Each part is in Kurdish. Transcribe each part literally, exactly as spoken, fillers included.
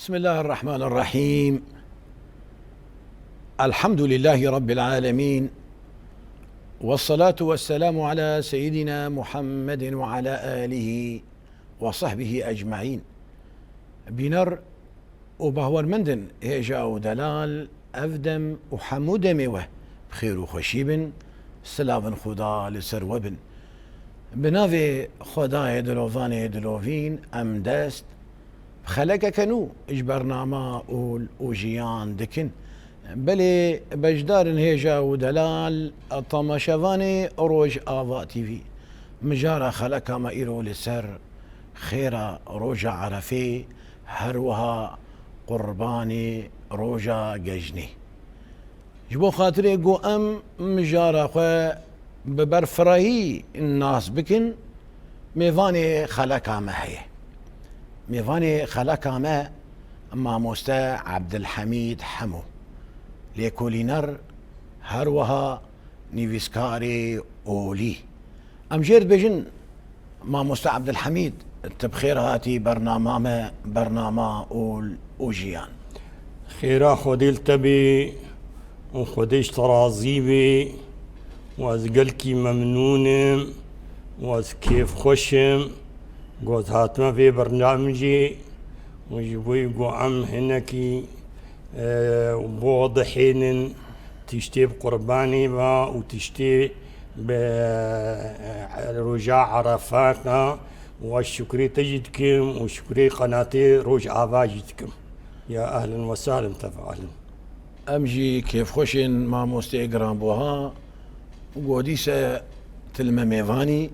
بسم الله الرحمن الرحيم. الحمد لله رب العالمين. والصلاة والسلام على سيدنا محمد وعلى آله وصحبه أجمعين. Bîner û bahwermendin hêja û delal, ev dem û hemû demê we bi xêr û xweşî bin, silavin Xuda li ser we bin. Bi navê Xwedayê dilovanê dilovîn em dest bi xelekeke nû ji bernama Ol û Jiyan dikin. Belê beşdarên hêja û delal, temaşevanê Rojava T V. Mijara xeleka me îro li ser xêra roja Erefê, her wiha qurbanê roja Gejnê. Ji bo xatirê ku em mijara xwe bi berfirehî nas bikin, mêvanê xeleka me heye. Mêvanê xeleka me Mamoste Ebdilhemîd Hemo, lêkolîner, her wiha nivîskarê olî. Em jê re dibêjin, Mamoste Ebdilhemîd, tu bi xêr hatî bernama me, bernama Ol û Jiyan. Xêra Xwedê li te bê û Xwedê ji te razî bê û ez gelkî memnûn im û ez kêfxweş im ku ez hatime vê bernamijê û ji bo ku em hinekî e, bo dihênin tiştê bi qurbanê ve û tiştê bi, e, roja Erefat e û ez şukrê te jî dikim û şukrê qenatê Rojava jî dikim. Ya ehlen we sehlen, tevahlen. Em jî kêfxweş in mamosteyê giranbuha. Godîse tu li me mêvanî.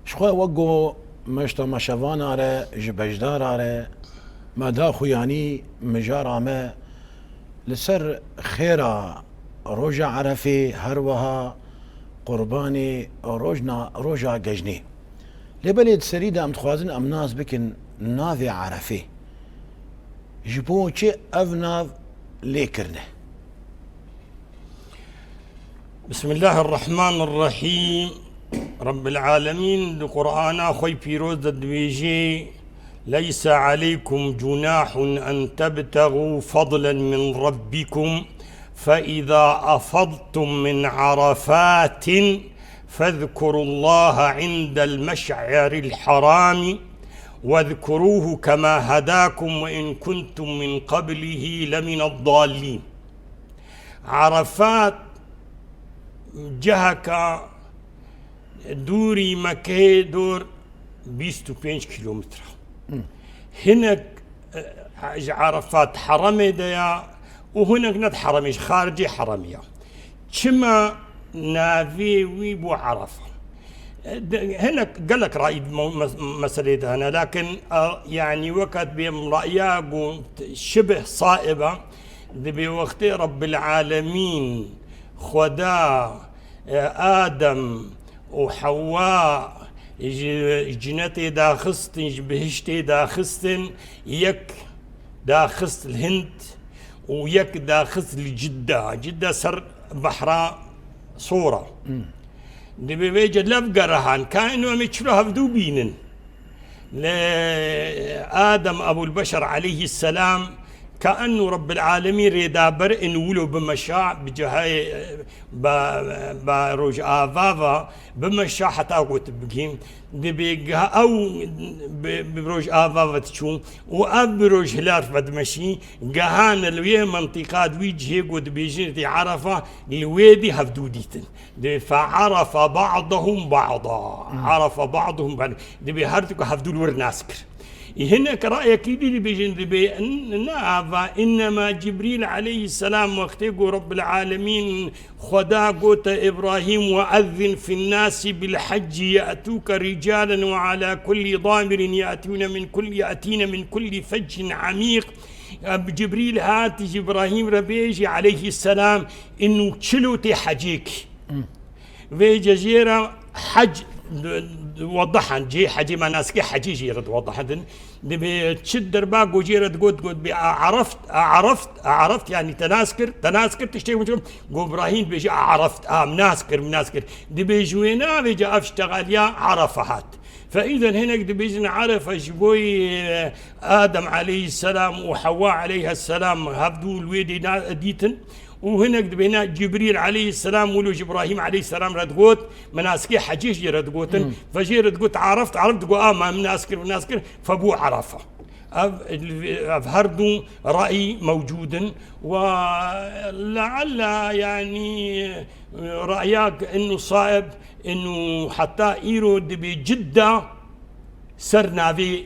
Ji xwe wek go me ji temaşevana re, ji beşdara re, me da xuyanî mijara me li ser xêra roja Erefê, her wiha qurbanê rojna, roja Gejnê. Lê belê di serî de em dixwazin em nas bikin navê Erefê. Ji bo çi ev nav lê kirine? بسم الله الرحمن الرحيم. رب العالمين di Qur'ana xwe pîroz de dibêjê: ليس عليكم جناح أن تبتغوا فضلا من ربكم فإذا أفضتم من عرفات فاذكروا الله عند المشعر الحرام واذكروه كما هداكم وإن كنتم من قبله لمن الضالين. Erefat ciheka dûrî Mekkeyê dor bîst û pênc kîlometre. Hinek, e, ji Erefat heremê de ya û hinek ne di heremê, ji xaricê heremê ya. Çima navê wî bû Erefa? E, de, hinek gelek rayî di mo-, mes-, meselê de hene, lakin, e, yanî weka dibê em raya ku şibih saib e, dibê wextê Rebbil Alemîn, Xweda, e, Adem û Hewwa ji cinetê daxistin, ji bihiştê daxistin, yek daxist li Hind û yek daxist li Cidda. Cidda ser behra Sora. Dibê vêce lev gerihan, ka ino em ê çilo hevdû bînin. Lê Adem Ebûl Beşer aleyhisselam, ka enû Rebbil Alemîn rêdaber in wilo bimeşa, bi cihayê, ba, ba Rojava ve bimeşa heta got bigihîn. Dibê giha ew bi, bi Rojava ve diçûn û ev bi Rojhilar ve dimeşî, gihane li wê mentîqa di wî cihê ku dibêjin tê Erefa, li wê dî hevdû dîtin. Dê فعرف بعضهم بعضا. عرف بعضهم بعضا. Dibê her du ku hevdû li wir nas kir. Hinek rayekî dî dibêjin, dibê n-, ne ava, إنما جبريل عليه السلام wextê ku Rebbil Alemîn Xweda gote Îbrahîm: وأذن في الناس بالحج يأتوك رجالا وعلى كل ضامر يأتون من كل، يأتين من كل فج عميق. Cibrîl hat ji Îbrahîm re bêjî aleyhisselam, inu çilo tê hecêkî. Vê cejê re hec d-, d-, wedihan, cihê hecê, me naskê hecê jê re diwedihin. Dibê çi derba gojê re digot, got bê a areft, a areft, a areft, yanî te nas kir, te nas kir, tiştê min çi, go Îbrahîm dibêje a areft, a min nas kir, min nas kir. Dibê ji wê navê ca ev ştexaliya Erefa hat. Feîzen hinek dibêjin Erefe ji bo, e, Adem aleyhisselam û Hewa aleyhisselam hevdû li wê dîna dîtin û hinek dibêne Cibrîl aleyhisselam wilo ji Ibrahîm aleyhisselam re digot, min nas kir, hecî jê re digotin, Hmm. fe jê re digot Areft, Areft digot a me min nas kir, min nas kir, fe bû Erefe. Ev, ev her du ra'yî mewcûd in. Ve lealla, yanî, ra'yak inu saib inu heta îro dibê Cidda ser navê,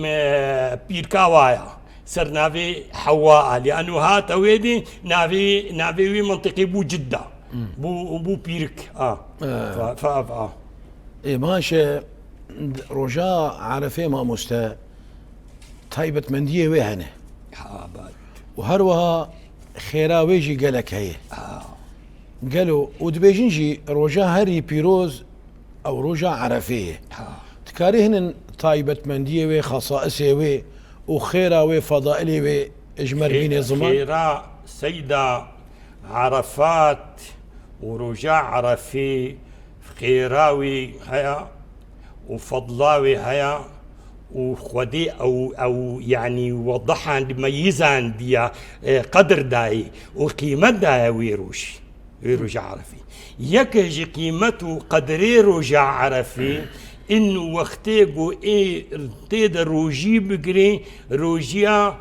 e, pîrka wa ya, ser navê Hewa a. Lê inu hate wê dê navê, navê wî mintiqê bû Cidda. Hmm. Bû, bû pîrik a. E. Fa, fa, fa. Ê, maşe, roja Erefê mamoste, taybetmendiyê wê hene. Ha, bad. Û her wiha xêra wê jî gelek heye. Ha. Gelo, û dibêjin jî roja herî pîroz ew roja Erefê ye. Ha. Dikarî hinin taybetmendiyê wê, xesaisê wê û xêra wê, fedailê wê ji me re bînê ziman? Xêra Seyda Erefat û roja Erefê xêra wê heye û fedla wê heye û Xwedê ew, ew, yanî, wedihand, meyizandiye, e, qedir dayê û qîmet daye wê rojî, wê roja Erefê. Yek ji qîmet û qedirê roja Erefê, in wextê ku ê tê de rojî bigirê, rojiya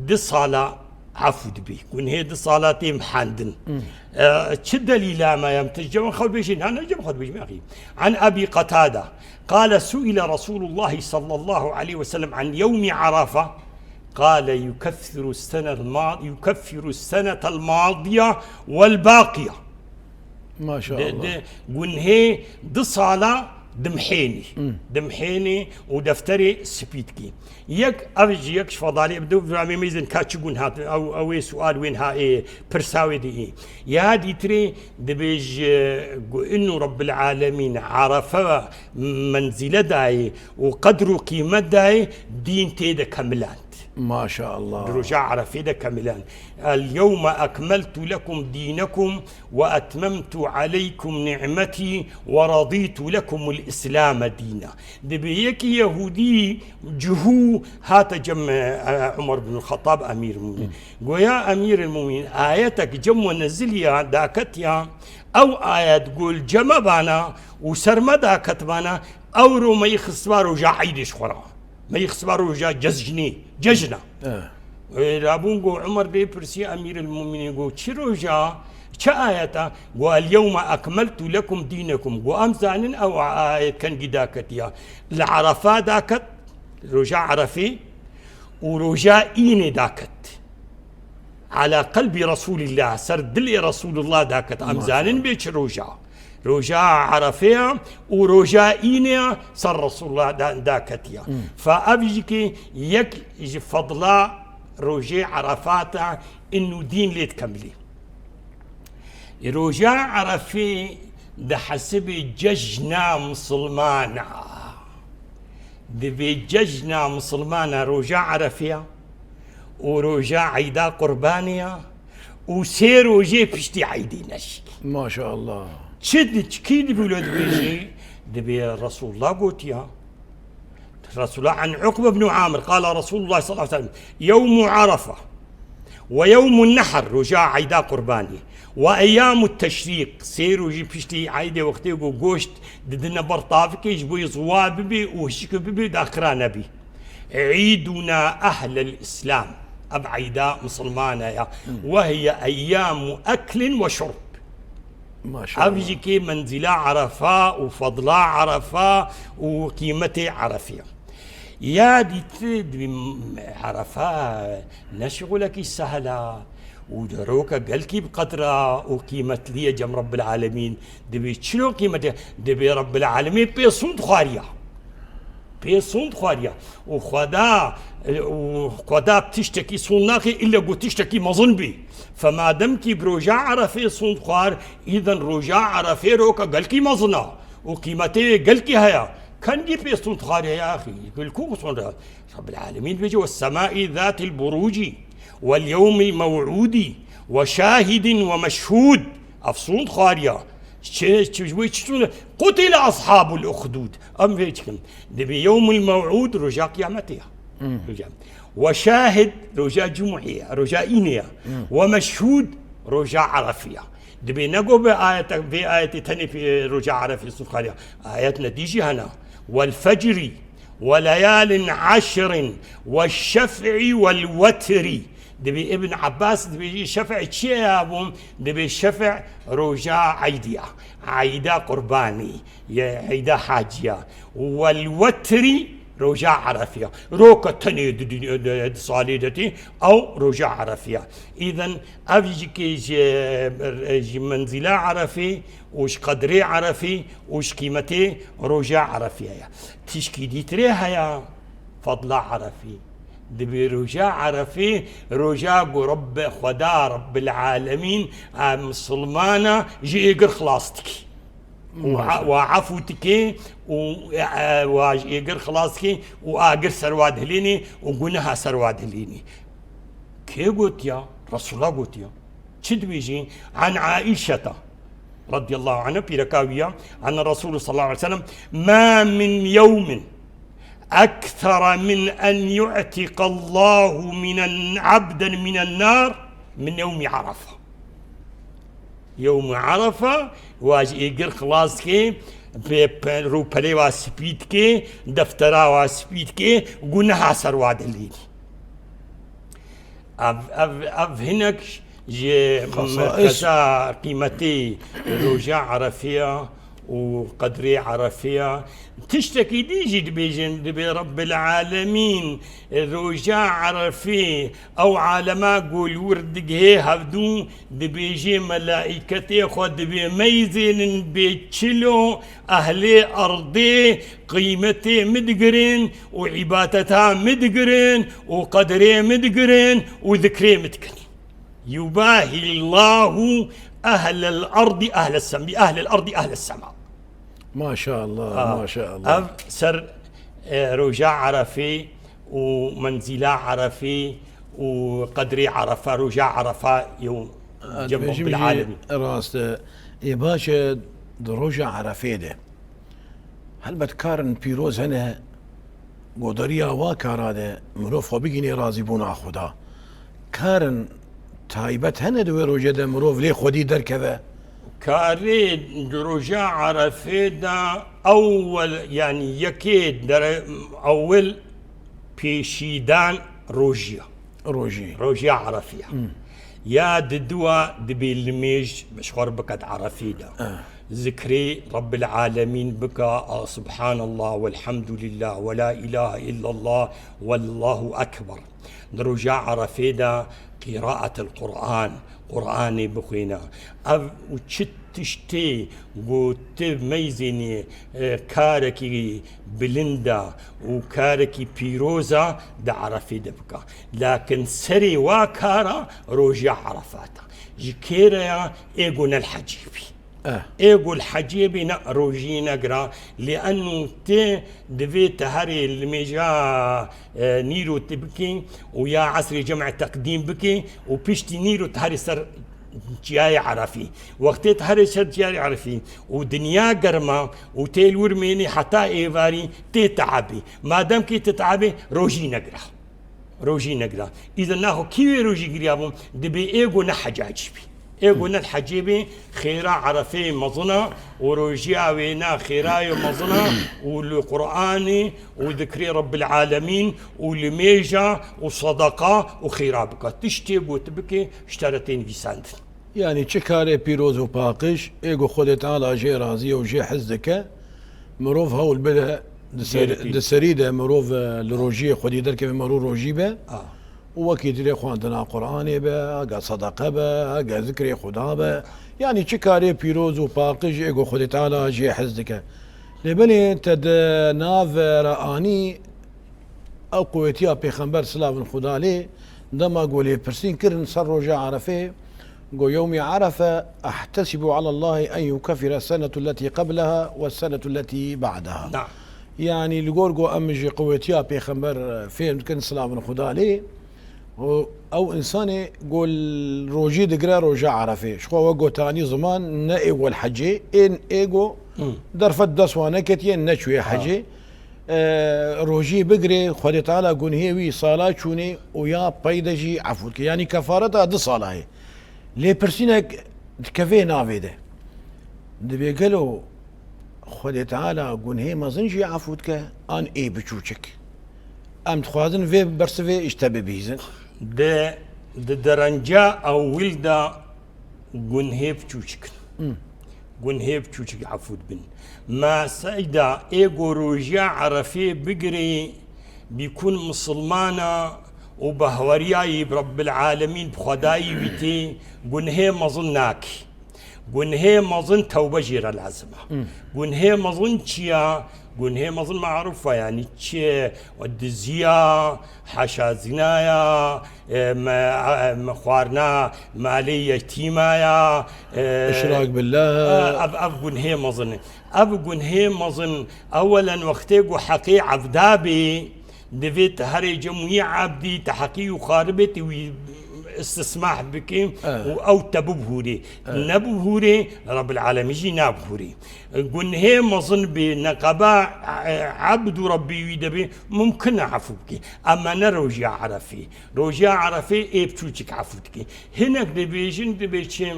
du sala efû dibî. Gunhê du sala tê mihendin. Hmm. E, çi delîla me ye? Em tu cem xwe dibêjin? Na, ne cem xwe dibêjin, axî. An Ebî Qetada, qale su'ile Resûlullahî sallallahu aleyhi ve sellem an yewmî Arafa, qale yukeffiru senel ma-, yukeffiru senetel madiye vel baqiye. Maşallah. De, de, gunhê du sala dimhênî. Hmm. Dimhênî û defterê spî dikî. Yek, ev ji yek ji fedalê bi du ramê mêzin ka çi gun hat, ew, ew ê sual wên ha ê, pirsa wê dî. Ya dîtirê dibêj, e, gu-, inu Rabbil Alemîn Arefe menzîle dayê û qedr û qîmet dayê, dîn tê de kemiland. Maşallah. Di roja Erefê de kemiland. El yewme ekmeltu lekum dînekum ve etmemtu aleykum ni'metî ve radîtu lekumul Îslame dîna. Dibê yekî Yehûdî cihû hate cem, e, Umar bin Xettab, Emîr Mumîn. Hı. Goya Emîr Mumîn, ayetek cem we neziliya, daketiya, ew ayet gol ceme bana û ser me daketbana, ewro me yî xistiba roja eydê ji xwe re. Me yî xistiba roja cejnê, cejna. E. Ê, rabûn go Umar bê pirsî Emîril Mumînî go, çi roja, çi ayeta? Go, "El yewme ekmeltu lekum dînekum." Go, em zanin ew ayet kengî daketiya. Li Erefa daket, roja Erefê û roja Înê daket. Ala qelbî Resûlîllah, ser dilê Resûlullah daket. Em Maşallah. Zanin bê çi roja. Roja Erefeya û roja Înê ser Resûlullah da-, daketiya. Hmm. Fa ev jî ki yek ji fedla rojê Erefata, inu dîn lê dikemilî. Roja Erefê di hesibê cejna misilmana. Divê cejna misilmana roja Erefeya û roja eyda Qurbanê ya û sê rojê piştî eydê neşikî. Maşallah. Çi di, çi kî dibî wilo dibêjî? Dibê Resulullah gotiya. Resulullah an Uqbe bin Amir, qala Resulullah sallallahu aleyhi ve sellem, yewmu Arafa ve yewmun nehr, roja eyda Qurbanê, ve eyyamu teşrîk, sê rojî piştî eydê wextê ku goşt didine ber tavikê ji bo ziwa bibê û hişk bibê daxira nebî. Eyduna ehlel Îslam, ev eyda misilmana ya. Ve hiye eyyamu eklin ve şurb. Maşallah. Ev jî kê menzîla Erefa û fedla Erefa û qîmetê Erefê ya. Ya dîtir di Erefa ne şixulekî sehla û di roke gelkî bi qedra û qîmetliye cem Rabbil Alemîn. Dibê çilo qîmetê? Dibê Rabbil Alemîn pê sûnd xwariya. Pê sûnd xwariya. Û Xweda, û Xweda tiştekî sûnd naxê, îlle ku tiştekî mezin bî. Fe madem kî bi roja Erefê sûnd xwar, îden roja Erefê roke gelkî mezin a. Û qîmetê wê gelkî heye. Kengî pê sûnd xwariya ya axî? Gel ku sûnd re? Rabbil Alemîn dibêje, "Ve semai zatil buruci, vel yewmil mew'udi, ve şahidin ve meşhud." Ev sûnd xwariya. Çi, çi, wê çi sûne? Qutile ashabul uxdud. Em vê dikin. Dibê yewmul mew'ud roja qiyametê ya. Roja. Ve şahid roja cum'ê ya, roja înê ya. Ve meşhud roja Arefê ya. Dibê ne go be ayet, vê ayetê tenê pê roja Arefê sûxariya. Ayet ne dî jî hena. Vel fecri ve leyalin eşrin ve şef'i vel wetrî. Dibê Ibn Abbas dibêjî şef'i çi ye ya bû? Dibê şef'i roja eydî ya. Eyda qurbanî, ye eyda haciya. Vel wetrî roja Arefê ya. Roka tenê di, di, di, di salê de tê, ew roja Arefê ya. Îden ev jî kê ji, ji menzîla Arefê û ji qedrê Arefê û ji qîmetê roja Arefê ya. Tişkî dîtirê heye, fadla Arefê. Dibê roja Arefê, roja ku Rebbe Xweda, Rebbil Alemîn, a misilmana ji êgir xilas dikî. Û Maşallah. Wa efû dikê û, e, wa ji êgir xilas dikê û agir ser wa dihilînî û guneha ser wa dihilînî. Kê gotiya? Resûla gotiya. Çi dibêjî? An Aîşeta radiyallahu anha, pîreka wî ya, anne Resûlü sallallahu aleyhi ve sellem, ma min yewmin ekthera min en yu'tiqallahu minen abden minen nar min yewmi Arafa. Yewmi Arafa, wa ji êgir xilas dike, pê, pe-, rûpelê wa spî dike, deftera wa spî dike, guneha ser wa dilînî. Ev, ev, ev hinek ji Xesais. Merkeza qîmetê roja Arefê ya û qedrê Arefê ya. Tiştekî dî jî dibêjin, dibê Rebbil Alemîn roja Arefê ew alema ku li wir digihê hevdû, dibêjê melaîketê xwe dibê meyzênin bê çilo ehlê erdê qîmetê min digirin û îbadeta min digirin û qedrê min digirin û zikrê min dikin. Yubahî Allahu ehlel erdî ehlel sem-, bi ehlel erdî ehlel sema. Maşallah, Ha, maşallah. Ev ser, e, roja Arefê û menzîla Arefê û qedrê Arefa, roja Arefa yew Ha, cem dibêjim Rabbil jî Alemîn. Rast e. Ê baş e, di roja Arefê de. Helbet karin pîroz hene, godariya wa kara de mirov xwe bigînê razîbûna Xuda. Karin taybet hene di wê rojê de mirov lê xwedî derkeve? Karê di roja Arefê de ewwel, yanî yekê dere-, ewwel pêşîdan rojiya. Rojî. Rojiya Arefî ya. Hmm. Ya diduwa dibê limêj ji xwe re biket Arefî de. Eh. Zikrê Rebbil Alemîn bike, a, Subhanallah, velhamdülillah, ve la ilahe illallah, vellahu ekber. Di roja Arefê de qîraetil Quran, Quranê bixwîne. Ev û çi tiştê ku tu meyzênî, e, karekî bilind e û karekî pîroz e, di Arefê de bike. Lakin serê wa kara roja Arefat e. Ji kê re ya? Ê ku ne li hecê bî. Eh. Ê ku li hecê bî ne rojî negira. Lê eno tê divê te herê limêja, e, nîro tu bikî û ya esrê cem'e teqdîm bikî û piştî nîro tu herê ser çiyayê Erefî. Wextê tu herê ser çiyayê Erefî û dinya germa û tê li wir mênî heta êvarî tê teabî. Madem kî tu teabî, rojî negira. Rojî negira. Îza naxwe kî wê rojî giriya bû, dibê ê ku ne hecacî bî. Ê ku ne hecê bê, xêra Erefê mezin a û rojiya wê ne xêrayê mezin a û li Qur'anê û dikrê Rebbil Alemîn û limêja û sedeqa û xêra bike. Tiştê ku tu bikê, ji te re tê nivîsandin. Yanî çi karê pîroz û paqij, ê ku Xwedê Teala jê razî ye û jê hez dike, mirov hewl bide, di ser-, Jê dikî. Di serî de mirov, e, li rojiyê xwedî derkeve, mirov rojî be. Ah. Û wekî dilê xwendina Qur'anê be, hege sedeqe be, hege zikrê Xuda be. Yanî çi karê pîroz û paqij ê ku Xwedê Teala jê hez dike. Lê binê te di nav re anî ew quwetiya Pêxember silavin Xuda lê, dema ku lêpirsîn kirin ser roja Erefê, got, "Yewmî Erefe, ehtesibu alallahî en yukeffire senetu letî qebleha ve senetu letî ba'deha." Na. Yanî li gor ku em ji quwetiya Pêxember, e, fêm dikin silavin Xuda lê, Û ew însanê ku li rojî digire roja Erefê. Ji xwe we gotanî ziman ne ê wel hecê, ên ê ku derfet dest wan neketiye, neçûye Ha. hecê. E, rojî bigirê, Xwedê Teala gunhê wî sala çûnê û ya pey de jî efû dike. Yanî kefareta du sala heye. Lêpirsînek dikeve navê de. Dibê gelo Xwedê Teala gunhê mezin jî efû dike, an ê biçûçik? Em dixwazin vê bersivê ji te bibihîzin. Di, di derenca ewil de gunhê biçûçik in. Hmm. Gunhê biçûçik efû dibin. Ma seyda ê ku rojiya Erefê bigirê, bîkun misilmana û behweriyayî bi Rebbil Alemîn, bi Xwedayî wî tê, gunhê mezin nakî. Gunhê mezin tewbe jê re lazim e. Hmm. Gunhê mezin çi ya? Gunhê mezin maruf e, yanî çi? Diziya, heşa zinaya, e, me, e, me xwarina malê yetîma ya, e, Işrak billah. e, ev, ev gunhê mezin e. Ev gunhê mezin, ewelen wextê ku heqê evda bê, divê tu herê cem wî ebdî, tu heqî û xaribê tu wî istismah bikî Eh. û ew te bibihûrê. Eh. Nebihûrê, Rabbil Alemîn jî nabihûrê. Gunhê mezin bê, neqeba, eh, ebd û Rebbî wî de bê, mumkin e efû bikî. Ema ne rojiya Erefê. Rojiya Erefê ê biçûçik efû dikî. Hinek dibêjin, dibê çi,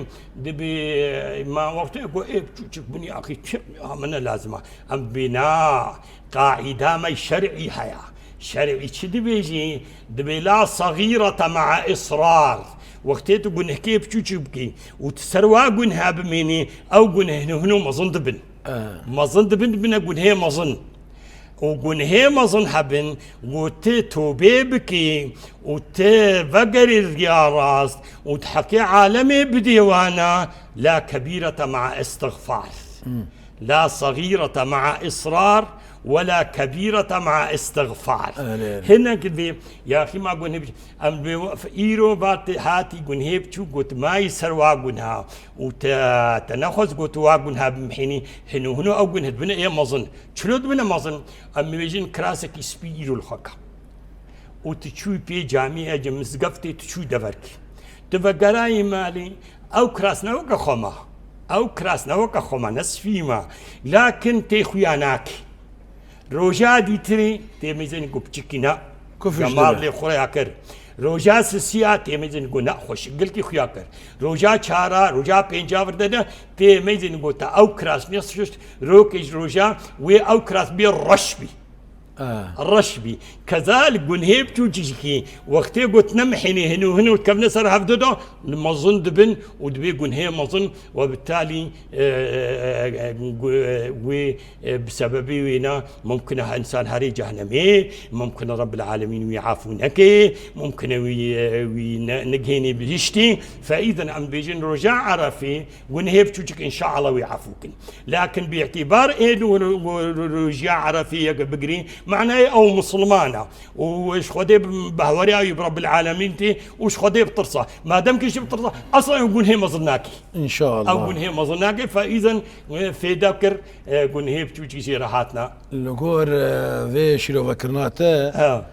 dibê, ma wextê ku ê biçûçik binî axî çi, a, me ne lazim e. Em bê na, Qaîda me şer'î heye. Şer'î çi dibêjî? Dibê la sagîrete ma'a israr. Wextê tu gunehkê biçûçik bikî û tu ser wa gunha bimînî, ew guneh hino hino mezin dibin. Eh. Mezin dibin, dibine gunhê mezin. Û gunhê mezin hebin, ku tu tobê bikî û tu vegerî riya rast û tu heqê alemê bidê wana, la kebîrete ma'a istixfar. Hmm. La sagîrete ma'a israr we la kebîrete ma'a istixfar. Erê, erê. Hinek vê, yaxî ma gunhê biçû, em vê we-, îro vat hatî gunhê biçû, got mayî ser wa gunha û te, te nexwest got wa gunha bimhînî, hino hino ew gunhê dibine ê mezin. Çilo dibine mezin? Em bêjin kirasekî spî îro li xwe ke. Û tu çûyî pê camîyê, cem mizgeftê, tu çûyî deverkî. Tu vegerayî malê, ew kiras ne weke xwe ma. Ew kiras ne weke xwe ma, ne spî ma. Lakin tê xuya nakî. Roja dîtirî tê mêzên ku piçikî ne. Kufş Cemal dibe. Lê xuya kir. Roja sisiya tê mêzên ku ne xweşik gilkî xuya kir. Roja çara, roja pênca vir de ne, tê mêzên ku te ew kiras ne sişt, rokê ji roja wê ew kiras bê reş bî. Ah. Reş bî. Kezalik gunhê biçûçikî, wextê got nemihînê hino hino dikevne ser hevdu de, mezin dibin û dibê gunhê mezin we bi talî, e, e, e, e, gu-, e, wê, e, bi sebebê wê ne, mumkin e însan herê cehnemê, mumkin e Rebbil Alemîn wî afû neke, mumkin e wî, e, wî ne-, negihênê bihiştê. Fe îzin em dibêjin roja Erefê, gunhê biçûçik înşaallah wî efû kin. Lakin bi îtîbar ê du ro-, ro-, ro-, rojiya Erefê yek bigirî, manayê ew misilman e. Û ji Xwedê bi-, behweriya wî bi Rebbil Alemîn tê û ji Xwedê bitirsa. Madem kî ji bitirsa, esla ew gunhê mezin nakî. Înşallah. Ew gunhê mezin nakî, fe îzin, e, fêda kir, e, gunhê biçûçî jê re hatna. Li gor, e, vê şîrovekirina te, Ha.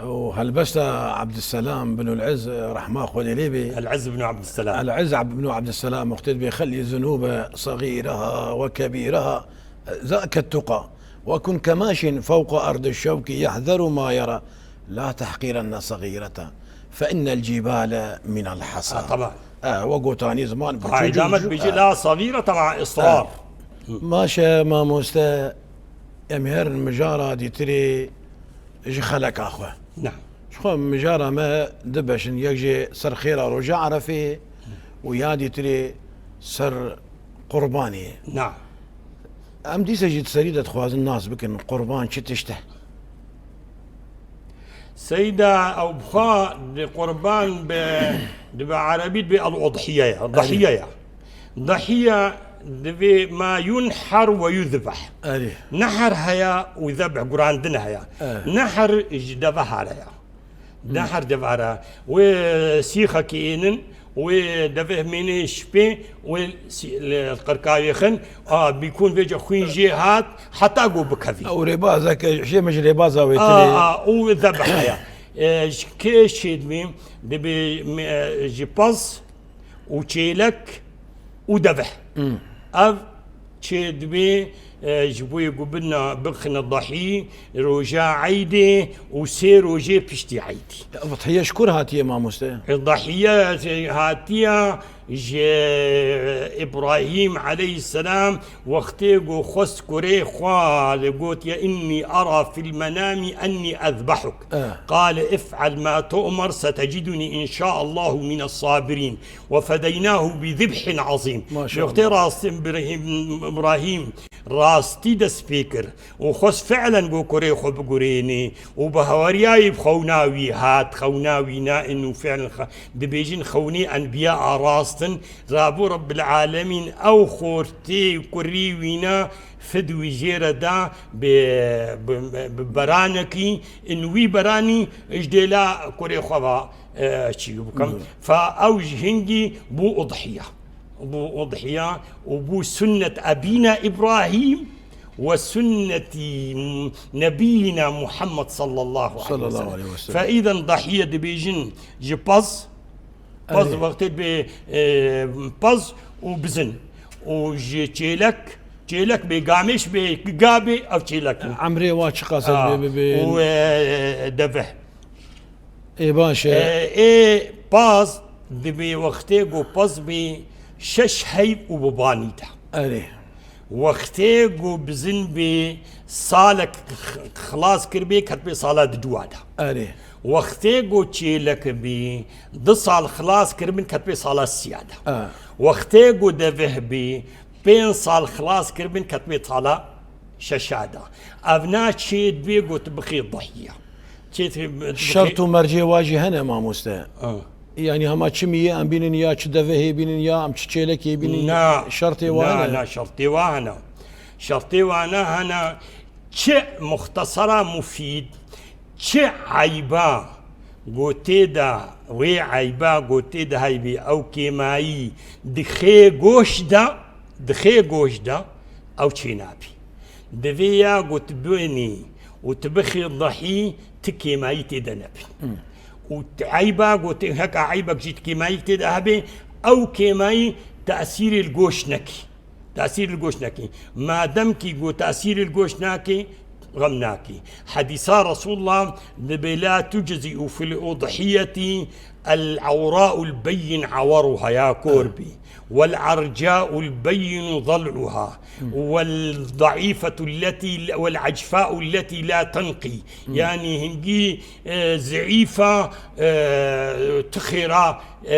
û helbesta Ebdisselam bin Elîz, rehma Xwedê lê bê. Elîz bin Ebdisselam. Elîz Ab-, bin Ebdisselam, wextê dibê xelî zunûbe segîreha we kebîreha, zake tuqa. Ve kun kemaşin fewqa erdi şewkî yehzeru ma yera. La tehqîrenne segîrete. Fe innel cîbale minel hesa. Ha, tamam. E, we gotanî ziman, Qaîda me dibêje, e, la segîrete ma israr. E. Maşe mamoste, em herin mijara dîtirê ji xeleka xwe. Ne. Ji xwe mijara me du beş in, yek jê ser xêra roja Erefê û ya dîtirê ser qurbanê. Ne. Em dîse jî di serî de dixwazin nas bikin, qurban çi tişt e? Seyda, ew bi xwe di qurban bi, di bi erebî dibê el-udhiye ye, Erê. Dahiye ye. Dahiye divê ma yunhar ve yuzbeh. Erê. Nehar heye û zebh, gurandin heye. Erê. Nehar ji deve hare ye. Hmm. Nehar deve hare. Wê sîxekî ênin, wê devê hemînê şipê, wê sî-, li qirkayê xin, a, bîkûn vêce xwîn jê hat, heta ku bikevî. Ew rêbazeke, jê min ji rêbaza wê A, tinê. A, û zebh heye. E, ji kê çêdibî? Dibê me-, ji pez û çêlek û deveh. Hmm. Ev çêdibê, e, ji bo yê ku bina, bixine dahî, roja eydê û sê rojê piştî eydî. Ev dihiye ji kur hatiye, mamoste? E, dihiye hatiye ji Îbrahîm aleyhisselam, wextê ku xwest kurê xwe li gotiye, "Innî ara fil menamî ennî ezbehuk." Eh. Qale if'al ma tu'mar setecidunî inşaallahu mines sabirîn. Ve fedeynahu bi zibhin azîm. Maşallah. Wextê rastî Îbrahîm, Îbrahîm rastî dest pê kir û xwest fi'len ku kurê xwe bigurênê û bi haweriyayê bi xewna wî hat, xewna wî na in û fi'len xe-, dibêjin xewnê enbiya a rast in, rabû Rebbil Alemîn ew xortê kurî wîna fid wî jê re da bi, bi, bi beranekî, in wî beranî ji dêla kurê xwe va, e, çî bikim. Hmm. Fa ew ji hingî bû udhiya. Bû udhiya û bû sunnet ebîna Îbrahîm ve sunnetî nebîna Muhammed sallallahu aleyhi ve sellem. Sallallahu aleyhi ve sellem. Fe îden dahiye dibêjin ji pez, pez Erê. Wextê dibê, e, pez û bizin. Û ji çêlek, çêlek bê, gamêş bê, ga bê, ev çêlek in. Emrê wa çiqas Ha, bê, bibê? Û, e, deveh. Ê, baş e. E, ê paz dibê wextê ku paz bê şeş heyv û bi banî de. Erê. Wextê ku bizin bê salek x-, xilas kiribê ketibê sala diduwa de. Erê. Wextê ku çêlek bê du sal xilas kiribin ketibê sala siya de. E. Wextê ku deveh bê pênc sal xilas kiribin ketibê sala şeşa de. Ev na çê dibê ku tu bixê dahiya. Çê tu, tu bixê Şert û mercê wa jî hene, mamoste. Ha. Yanî hema çi miyê em bînin, ya çi devehê bînin, ya em çi çêlekê bînin, Na, şertê wa na, hene? Na, şertê wa hene. Şertê wa ne hene. Çi muxtesera mufîd, çi eyba gotê de, wê eyba gotê de heybê, ew kêmayî dixê goş de, dixê goş de, ew çê nabî. Divê ya ku tu bênî û tu bixê dahî, ti kêmayî tê de nebî. Hmm. Û tu eyba ku tu heka eybek jî ti kêmayî tê de hebê, ew kêmayî tesîrê li goş nekî. Tesîr li goş nekî. Madem kî ku tesîr li goş nakî, xem nakî. Hedîsa Resulullah dibê, "La tuczî'u fil udhiyeti el-awra'ul beyyin awaruha", ya kor bî. "Wel-arca'ul beyyinu zal'uha. Wel-za'ifetu lletî, wel-acfa'u lletî la tenqî." Yanî hingî, e, zeîfa, e, tu xêra, e,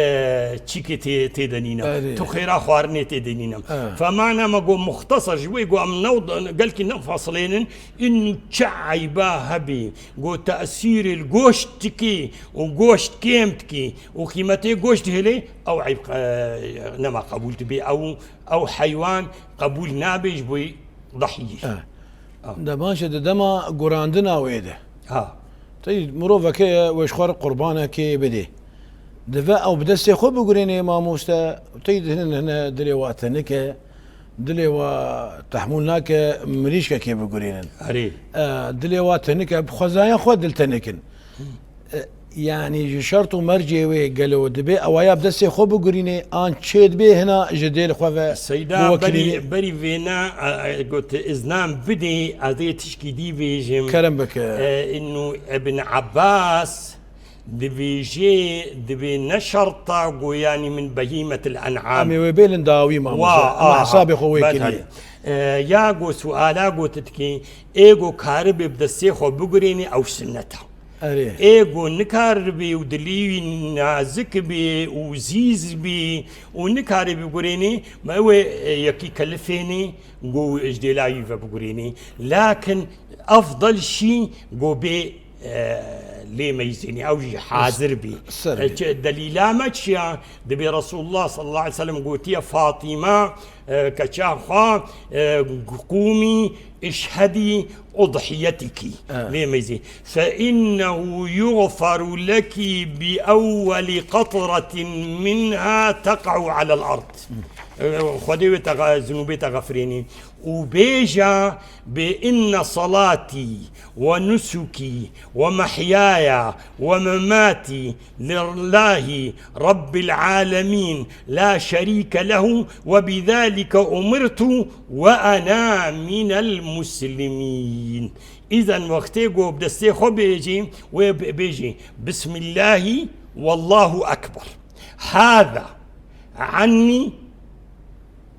çîkê tê, tê de nîne. Erê. Tu xêra xwarinê tê de nîne. E. Femana me got muxtesar ji wê got em ne, gelkî ne fasilênin, in çi eyba hebî, got tesîrê li goşt dikî û goşt kêm dikî û qîmetê goşt dihêlê, ew eyb, e, nema qebûl dibê. Ew, ew heywan qebûl nabe ji bo dahiyê. E. Ha. De baş e, di dema gurandina wê de. Ha. Tey miroveke ye, wê ji xwe re qurbanekê bidê. Divê ew bi destê xwe bigurênê, mamoste, tey hine, hine dilê wa tenik e, dilê wa tehmûl nake, mirîşkekê bigurînin. Erê. E, dilê wa tenik e, bi xwezaya xwe dil tenik in. E, yanî ji şert û mercê wê gelo dibê ewaya bi destê xwe bigurînê, an çê dibê hina ji dêl xwe ve Seyda, biwekilînê? Berî, berî vêne, e, e, got, iznan bidê, ez ê tişkî dî bêjim. Kerem bike. E, inu Ibn Abbas dibêjê, dibê ne şerta, go yanî min behîmetil en'am. Em ê wê bêlin dawî, mamoste. Wa, Em aha, hesabê xwe wê ben kirî. Hadi. E, ya go suala go tu dikî, ê go karibê bi destê xwe bigurênê, ew sunnet e. Erê. Ê ku nikaribî û dilî wî nazik bî û zîz bî û nikarê bigurênî, me wê, e, yekî kelifênî ku ji dêla wî ve bigurênî. Lakin efdal şî ku bê, e, lê meyzênî, ew jî hazir bî. Ser E, bî. çi, delîla me çi ya? Dibê Resulullah sallallahu aleyhi ve sellem gotiye Fatima, e, keça xwe, e, qûmî işhedî udhiyetikî. Evet. Lê meyzî. Fe innehu yuğfaru leki bi ewweli qatratin minha teqa'u alel ard. Xwedê wê te, zinûbê te xefirênî. Û bêje, bi inne salatî ve nusukî ve mehyaya ve mematî lillahî rabbil alemîn la şerîke lehu ve bidalike umirtu ve ena minel muslimîn. Îzen wextê ku bi destê xwe bêjî, wê bi-, bêjî, Bismillahî, Wallahu Ekber. Hâzâ annî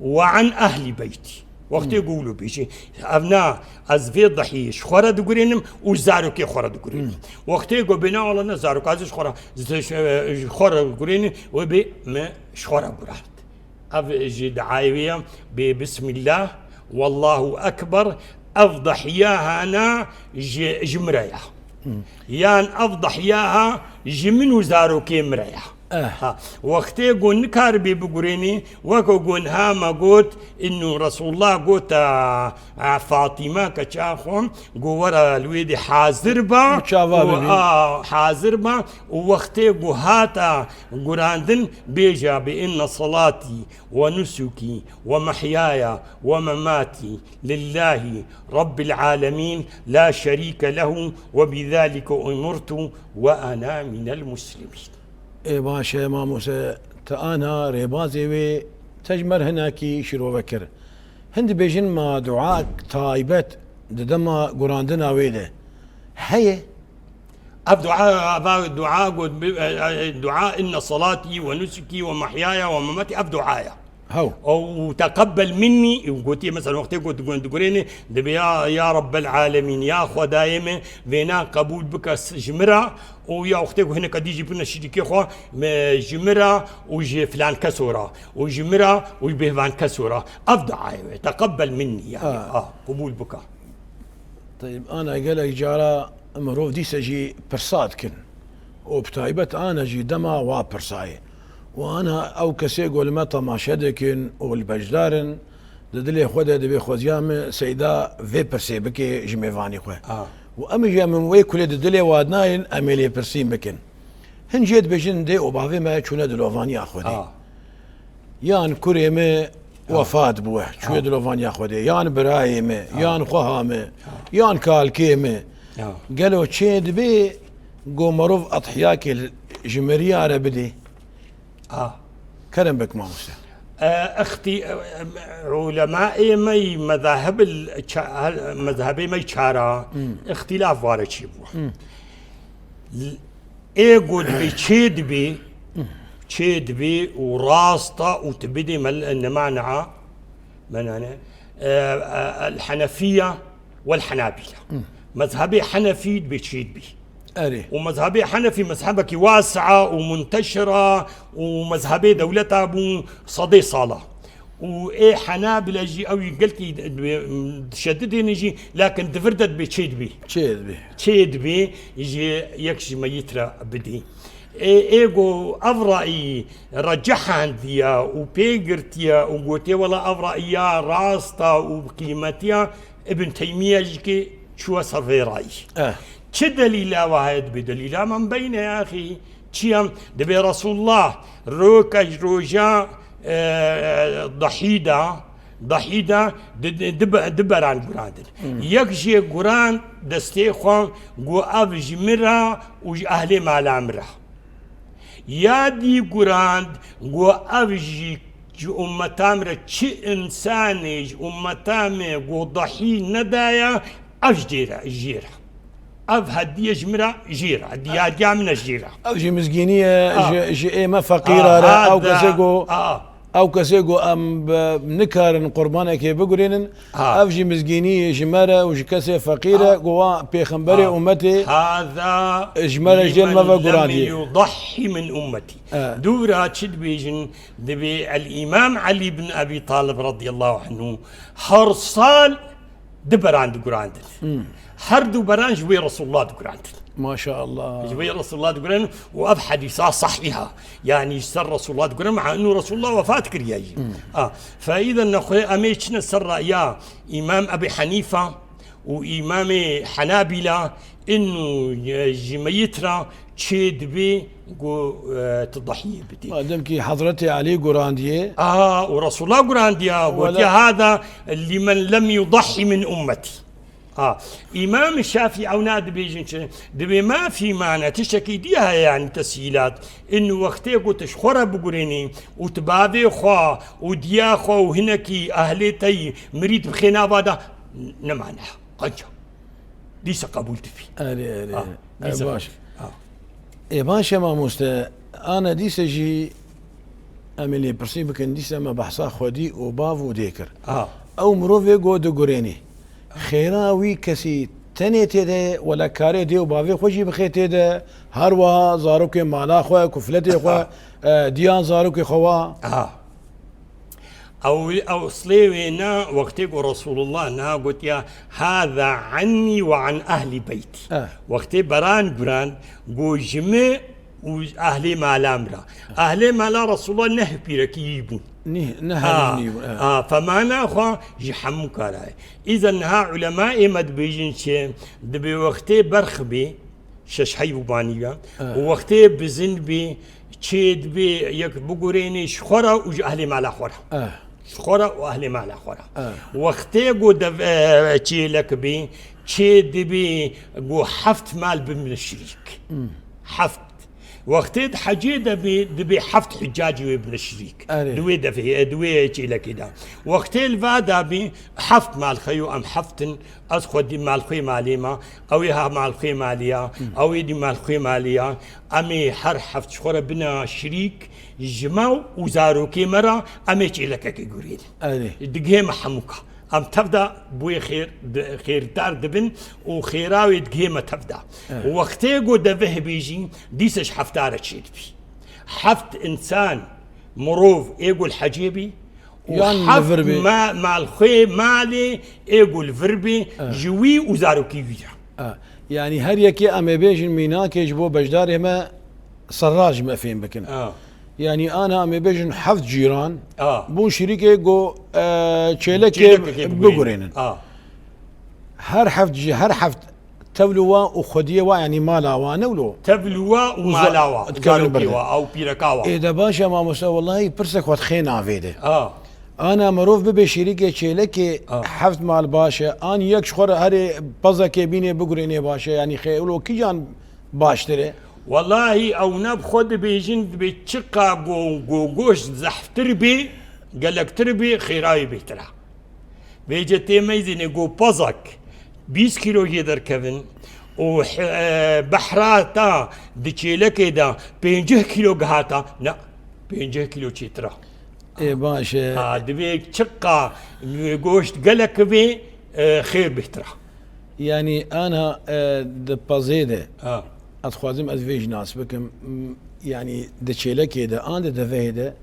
ve an ehlî beytî. Wextê ku wilo bêjî, ev na, ez vê dehiyê ji xwe re digurênim û zarokê xwe re digurênim. Wextê ku bêne, wala ne zarok, ez ji xwe re, ji, ji xwe re digurênim, wê bê me ji xwe re gurand. Ev ji diayê wê ye, bê Bismillah, Wallahu Ekber, ev dahiya hana ji, ji min re ya. Yan ev dahiya ha ji min û zarokê min re ya. Eh. Ha, wextê ku nikaribê bigurênî, weke ku niha me got, inû Resulullah got, a, a, Fatîme keça xwe, ku were li wê dê hazir be, û çava û, bibî. A, hazir be, û wextê ku hata gurandin, bêje, bi inne salatî ve nusukî ve mehyaya ve mematî lillahî rabbil alemîn la şerîke lehu ve bidalike umirtu ve ena minel muslimîn. Ê baş e, mamose, te anha rêbazê wê te ji me re hinekî şîrove kir. Hin dibêjin ma dua taybet di dema gurandina wê de heye? Ev dua, ev dua got, bi-, e, e, dua inne salatî ve nusukî ve mehyaya ve mematî, ev dua ye. Hew. Ew teqebbel minnî, û gotiye, mesela, wextê got, got, digurêne, dibê ya, ya Rabbel alemîn, ya Xwedayê me, vêna qebûl bike s-, ji min re, û ya wextê ku hineka dî jî bine şirîkê xwe, me, ji min re û ji filan keso re, û ji min re û ji bêvan keso re. Ev duayê wê, teqebbel minnî, yani, Ah. ah, qebûl bike. Teyb, ana gelek cara mirov dîse jî pirsa dikin. Û bi taybet ana jî dema wa pirsayê. Û ana ew kesê ku li me temaşe dikin û li beşdar in, di dilê xwe de dibê xweziya min seyda vê pirsê bike ji mêvanî xwe. Ah. Û em jî em wê kulê di dilê wa dinayên em ê lêpirsîn bikin. Hin jê dibêjin dê û bavê me çûne dilovaniya Xwedê. Ah. Yan kurê me Ha. wefat bûye, çûye Ha. dilovaniya Xwedê, yan birayê me, Ha. yan xweha me, Ha. yan kalkê me. Ha. Gelo çê dibê ku mirov edhiyakê li, ji miriya re bidê? Ha. Kerem bik mamoste. E, ixtî-, e, ulemaê me yî mezahib il ça-, mezhebê me yî çara Hmm. îxtîlaf ware çêbû. Hmm. Ê got bi çê dibê, çê dibê û rast e û tu bidê mel-, nemana, menane, e, e, el Henefiye wel Henabile. Hı. Mezhebê Henefî dibê çê dibê. Erê. Û mezhebê Henefî mezhebekî wasi'a û munteşira û mezhebê dewleta bû sedê sala. Û ê Henabile jî ew jî gelkî dişedidêne jî, lakin di vir de dibê çê dibê. Çê dibê. Çê dibê ji yek ji meyît re bidê. Ê, ê go ev rayî recehandiye û pê girtiye û gotiye, wela ev rayî ya rast e û qîmetiye, Ibn Teymiye jî ki çûye ser vê rayî. Eh. Çi delîla we heye dibê? Delîla me beyne yaxî. Çi ye? Dibê Resulullah roke ji roja, e, dahî de, dahî de di, di, di be-, di beran gurandin. Hmm. Yek jê gurand destê xwe, got ev ji min re û ji ehlê mala min re. Ya dî gurand, got ev jî ji ummeta min re çi însanê ji ummeta me got dahî nedaye, ev jê re, jê re. Ev hediye ji min re jê re, diyariya min e jê re. Ev jî mizgînî ye, Ah. ji, ji ê me feqîra Ah, re, ha, ew da. kesê ku, Ah. ew kesê ku em bi, nikarin qurbanekê bigurînin, Ah. ev jî mizgînî ye ji me re û ji kesê feqîr e, Ah. ku wa pêxemberê Ah. ummetê Hada ji me re jê li me ve limen lem gurandî. yudahhi min ummeti. Eh. Dûra çi dibêjin? Dibê El Îmam Elî bin Ebî Talib radiyallahu anhu her sal du beran digurandin. Hmm. Her du beran ji wê Resulullah digurandin. Maşallah. Ji wê Resulullah digurandin û ev hedîsa sahîha. Yani ji ser Resulullah digurandin, ma inu Resulullah wefat kiriye jî. Hmm. A, feîden nexwe em ê çine ser raya Îmam Ebî Henîfa û Îmamê Henabîla Inu, e, ji meyit ra çê dibê ku, e, tu dahiyê bidî. Madem ki Hazretî Elî gurandiye. Aha, û Resulullah gurandiya, gotiye, hada limen lem yudahî min ummetî. Ha, Îmam Şafî ewna dibêjin çi? Dibê mafî mane, tiştekî dî heye, yanî tesîlat. Inu wextê ku tu ji xwe re bigurênî û tu bavê xwe û diya xwe û hinekî ehlê te yî mirî dibixê nava de, ne mane. Qenca. Dîsa qebûl dibî. Erê, erê. Ha, dîsa Baş. Ha. Ê baş e mamoste, ana dîsa jî em ê lêpirsî bikin, dîsa me behsa xwedî û bav û dê kir. Ha. Ew mirovê go digurênî. Xêra wî kesî tenê tê de ye, wela karê dê û bavê xwe jî bixê tê de, her wiha zarokê mala xwe, kufletê xwe, e, diyan zarokê xwe wa. Ha. Ew, ew slê wê na wextê ku Resulullah na gotiya, "Hâzâ annî ve an ehlî beytî." Eh. Wextê beran guran, go ji min û ehlê mala min re. Ehlê mala Resulullah neh pîrekî wî bûn. Neh, neh Ha, nî bûn, eh. ha, femana xwe ji hemû kara ye. Îzen niha ulemayê me dibêjin çi, dibê wextê berx bê, şeş heyv û banî ya. Ha. Û wextê bizin bî, çê dibî yek bigurênê ji xwe re û ji ehlê mala xwe re. Ha. Ji xwe re û ehlê mala xwe re. Ha. Wextê ku dev, e, çêlek bî, çê dibî ku heft mal bimine şirîk. Hmm. Heft. Wextê di hecê de bî, dibê heft hicacî wê bine şirîk. Erê. Di wê devê, e, di wê çêlekê de. Wextê li va de bî, heft mal xeyo em heft in, Ez xwedî malxwê malê me, ew ê ha malxwê malê ya, ew ê dî malxwê malê ya. Em ê her heft ji xwe re bine şirîk, ji me û zarokê me re em ê çêlekekê gurînin. Erê. Digihê me hemûka. Em tev de bi wê xêr, di, xêrdar dibin û xêra wê digihê me tev de. Evet. Wextê ku deveh bê jî, dîsa ji hefta re çêdibî. Heft însan, mirov ê ku li hecê bî, û Yan li heft vir bê. ma-, malxwê malê ê ku li vir bê, Ah. ji wî û zarokî wî re. Ah. Yanî her yekê em ê bêjin mînakê ji bo beşdarê me serra ji me fêm bikin. Ah. Yanî ana em ê bêjin heft cîran Ah. bûn şirîkê ku, e, çêlekê Çêlekekê bigurênin. bigurênin. Ah. Her heft cî-, her heft Tevlû wa û xwediyê wa, yanî mala wa ne wilo. Tevlû wa û Uza-, mala wa, dikevin zarokê berde. wa, ew pîreka wa. Ê de baş e mamoste, wellahî pirsek xwe dixê navê de. Ha. Ana mirov bibe şirîkê çêlekê Ha. heft mal baş e. An yek ji xwe re herê pezekê bînê bigurênê baş e. Yanî xê wilo kîjan baştir e? Wellahî ew ne bi xwe dibêjin, dibê çiqa go, go goşt zehftir bê, gelektir bê, xêra wê bêhtir e. Vêce tê meyzînê ku pezek bîst kîlo jê derkevin û he-, e, behra ta di çêlekê de pêncî kîlo gihata, ne, pêncî kîlo çêtir e. Ê baş e. Ha, divê çiqa goşt gelek bê, e, xêr bêhtir e. Yanî ana, e, di pezê de Ha. ez dixwazim ez vê jî nas bikim. M-, yanî di çêlekê de, an di devehê de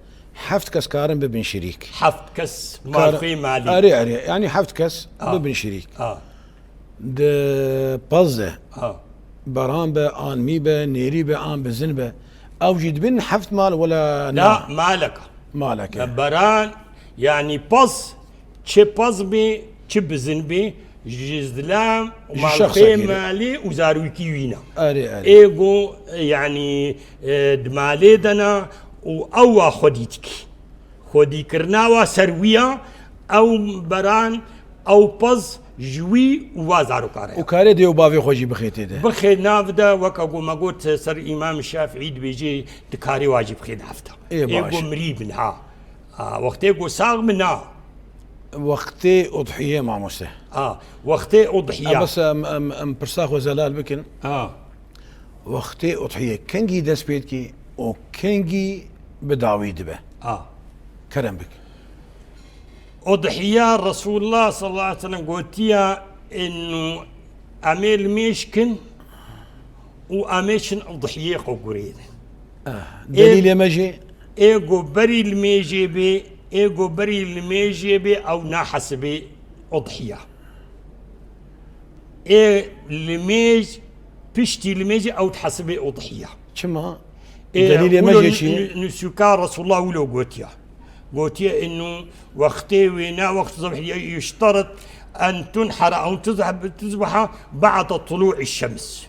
heft kes karin bibin şirîk. Heft kes Kar-, malxwê malî. Erê, erê. Yanî heft kes Ha. bibin şirîk. Ha. Di pez de Ha. beran be, an mî be, nêrî be, an bizin be. Ew jî dibin heft mal wela Na, na? malek. Malek e. Beran, yanî pez, çi pez bê, çi bizin bê, ji zilam, Ji malxwê şexsekî re. malê û zarokî wî ne. Erê, erê. Ê go, yanî, e, di malê de ne û ew wa xwedî dikî. Xwedîkirina wa ser wî ya, ew beran, ew pez ji wî û wa zaroka re ye. Û kare dê û bavê xwe jî bixê tê de. Bixê nav de, weke ku me got, ser Îmam Şafîî dibêje, dikarê wa jî bixê nav de. Ê Ê baş. ku mirî bin, ha. Ha, wextê ku sax bin, na. Wextê udhiyê, mamoste. Ha, wextê udhiya. Ha, bes em, em, em pirsa xwe zelal bikin. Ha. Wextê udhiyê kengî dest pê dikî û kengî bi dawî dibe? Ha. Kerem bik. Udhiya Resulullah sallallahu aleyhi ve sellem gotiya, inu em ê limêj kin û em ê çin udhiyê xwe gurênin. Ah, Ê delîlê me jî? Ê go berî limêjê bê, ê go berî limêjê bê, ew nahesibê udhiya. Ê limêj, piştî limêjê ew dihesibê udhiya. Çima? Ê, Delîlê me wilo jê nu-, çi ye? nu-, nusûka Resulullah wilo gotiya. Gotiye inu wextê wê ne wext zebhiye yuşterit أن تنحر أو تذهب، تذبح بعد طلوع الشمس.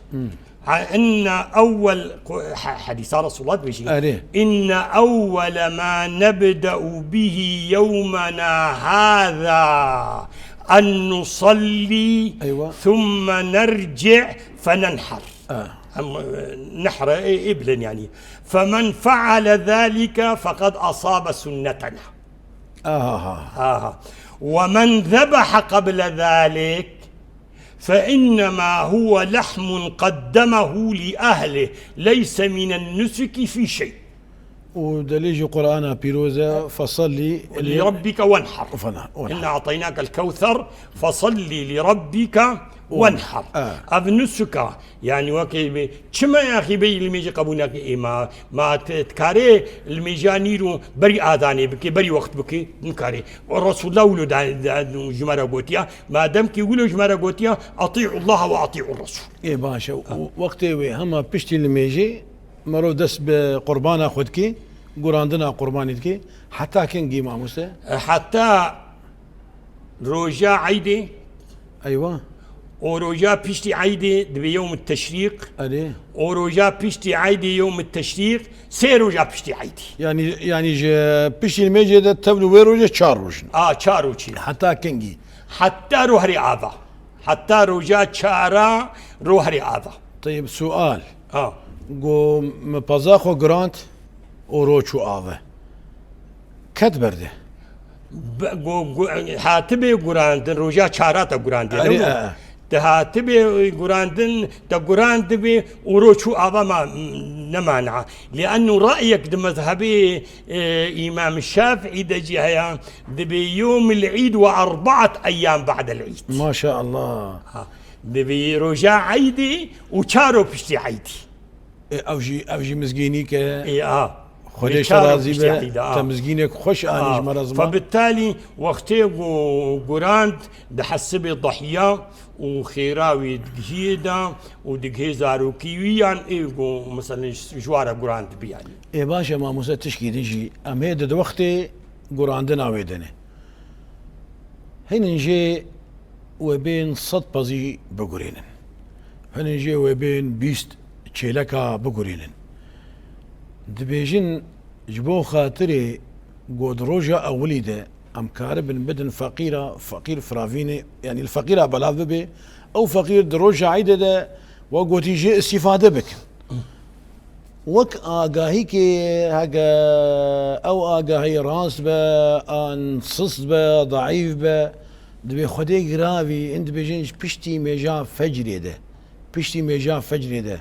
ع-، إن أول ق-، ح-، حديث رسول الله بيجي. أري. "إن أول ما نبدأ به يومنا هذا أن نصلي، أيوة. ثم نرجع فننحر." آه. أم-، نحر إبل يعني. "فمن فعل ذلك فقد أصاب سنتنا." آه. آه. "ومن ذبح قبل ذلك فإنما هو لحم قدمه لأهله، ليس من النسك في شيء." û delê ji Qur'ana pîroz e, "فصل لربك وانحر. وانحر. إنا أعطيناك الكوثر، فصل لربك وانحر." Ah. Ev nusuka, yani wekî bê, çima yaxî bê limêjî qebûl nake? Ê ma, ma t-, dikarê limêja nîro berî adanê bike, berî wext bike? Nikarê. O Resulullah wilo da, da, ji me re gotiya, madem ki wilo ji me re gotiya, "أطيعوا الله وأطيعوا الرسول." Ê baş e. Ah. Û wextê wê hema piştî limêjê, Merov dest bi qurbana xwe dike, gurandina qurbanê dike. Heta kengî mamoste? E, heta roja eydê. Eywa. O roja piştî eydê dibe yewm teşrîq. Erê. O roja piştî eydê yewm teşrîq, sê roja piştî eydê. Yani, yani ji piştî limêjê de tevlî wê rojê çar roj in. A, çar roj in. Heta kengî? Heta roherê ava. Heta roja çara roherê ava. Teyib, sual. Ha. Go me peza xwe girand û ro çû ave. Ket berde? Be-, go, go, hatibê gurandin, roja çara te gurandin, Erê, ne e, e. Te hatibê gurandin, te gurandibê û ro çû ava ma, ne mana. Liannu ra'yek di mezhebê, e, Îmam Şafîî de jî heye, dibê yomil îd ve erbaat eyyam ba'del îd. Maşallah. Ha. Dibê roja eydî û çar roj piştî eydî. E, ev jî, ev jî mizgînîk e. Ê, a. Xwedê Ê, çar roj razî piştî be, eydî, a. Te mizgînek xweş anî ji me re ziman. Fe bitalî wextê ku gurand di hesibê dahiya û xêra wê digihê de û digihê zarokî wî yan ê ku, meselen, ji wara gurand bi yanî. Ê, baş e, mamoste, tişkî din jî em hê di wextê gurandina wê de ne. Hinin jê wê bên sed pezî bigurînin. Hinin jê wê bên bîst çêleka bigurînin. Dibêjin, ji bo xatirê ku di roja ewilî de em karibin bidin feqîra, feqîr firavînê, yanî li feqîra belav bibe, ew feqîr di roja eydê de, we gotî, jê îstîfade bikin. Wek agahîkê, heke ew agahî rast be, an sist be, daîf be, dibê Xwedê giravî, in dibêjin ji piştî mêja fecrê de, piştî mêja fecrê de,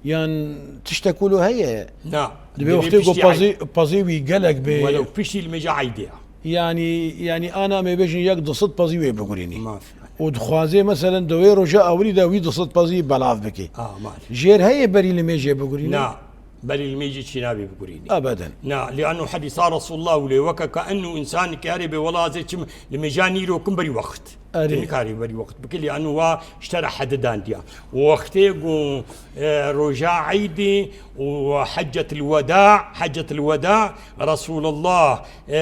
yan tiştek wilo heye? Na. Dibê wextê ku piştî pezî, pezî wî gelek bê. Welew piştî li mêja eydê ya. Yanî, yanî ana em ê bêjin yek du sed pezî wê bigurînî. Maf. Û dixwazê, meselen, di wê roja ewilî de wî du sed pezî belav bike. Ah, maf. Jêr heye berî li mêjê bigurînî? Na, berî li mêjê çî nabê bigurînî. Ebeden. Na, liannu hedîsa Resulullah wile weke ke ennu însan nikarê bê, wela ez ê çim li mêja nîro kim berî wext. Erê. Tu nikarî berî wext bike, liannu wa ji te re hedi dandiya. Wextê ku, e, roja eydî û heccetil weda, heccetil weda, Resulullah, e,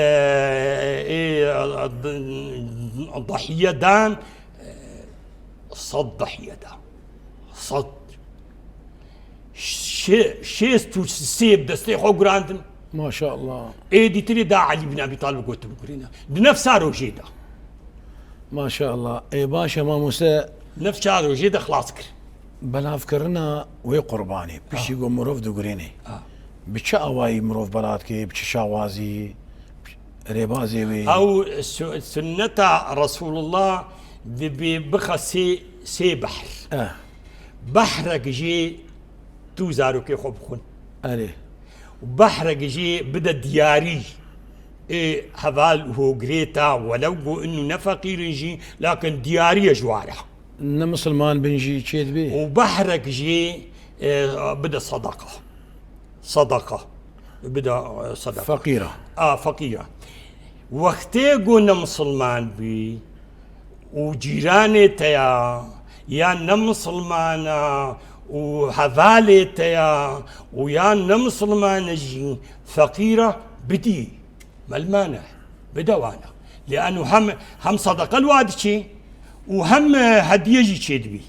e, d-, dahiye dan, e, sed dahiye da. Sed. Şê-, şêst û sê bi destê xwe gurandin. Maşallah. Ê dîtirî da Elî bin Ebî Talib gotin bigurîne. Di nefsa rojê de. Maşallah. Ê, baş e, mamoste. Nefsa rojê de xilas kir. Belavkirina wê qurbanê, piştî ku mirov digurînê. Ha. Bi çi awayî mirov belav dike, bi çi şawazî, rêbazê wê? Ew su-, sunneta Resulullah dibê bixe sê, sê behr. Eh. Behrek jê tu zarokê xwe bixwin. Erê. Behrek jê bide diyarî. Ê heval û hogirê te, welew ku inu ne feqîr in jî, lakin diyarî ye ji wa re. Ne misilman bin jî çê dibê? Û behrek jî, e, bide sedeqa. Sedeqa. Bide, e, sedeqa. Feqîra. A, feqîra. Wextê ku ne misilman bî û cîranê te ya, ya ne misilman a û hevalê te ya û ya ne misilman e jî, feqîra bidî. Melmane, bide wana. Lianu hem, hem sedeqa li wa diçî û hem, e, hediye jî çêdibî.